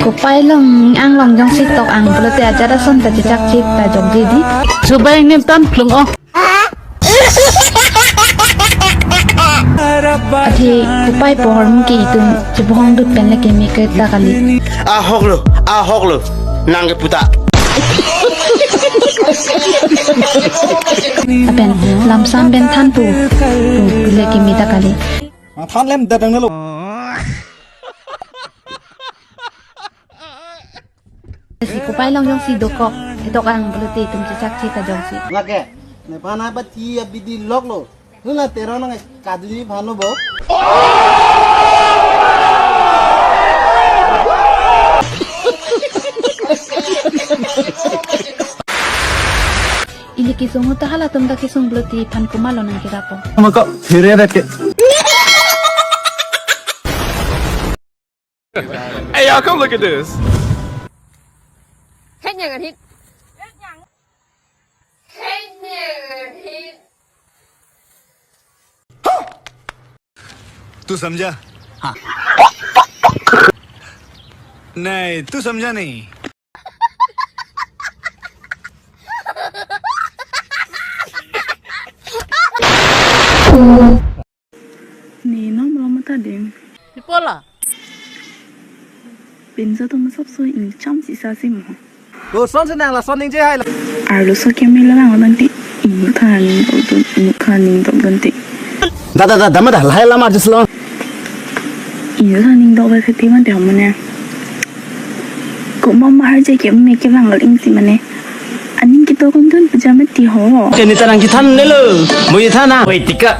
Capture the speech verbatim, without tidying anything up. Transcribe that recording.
Kopai long anglong jongsi tok ang pulote ajat ason ta chechak chip ta jokje di. Subai nem tan plung o. Athe kopai pohor muke itum chebohong dut pen le keme ke ta kali. Ahok lo, ahok lo, nang ke puta. Lapen lamsam pen than pu, pu, pu le keme ta kali. Than lem da dang lo. Si kopai long jongsi dokok, etok ang pulote itum chechak chita jongsi. Lake, ne pana ba ti abidi lok lo. Nuna tero nang kaduni phano bo. Ili kesung ta halatum ta kesung pulote phan komatlo nang kerapo. Maka, here vet ke. Hey, y'all, come look at this. Hit niya kan hit. Hit niya kan hit. तू समझा? हाँ। नहीं, तू समझा नहीं। Ne nom rom ta ding. Ipola. Pinso to masap so ingcham si sa si mo. Lo son se nang lason ningje hai la. Arlo so keme la lang dan ti. Inut than ning dok dun, inut than ning dok dun ti. Da da da da ma da lahai lam arjus lo. Inut than ning dok ba khati man te hamne. Ko mama har je keme ke bang ling si mane. Aning kito kon dun pajama ti ho. Keni tarang kithan nelo. Mo ye thana. Wait tika.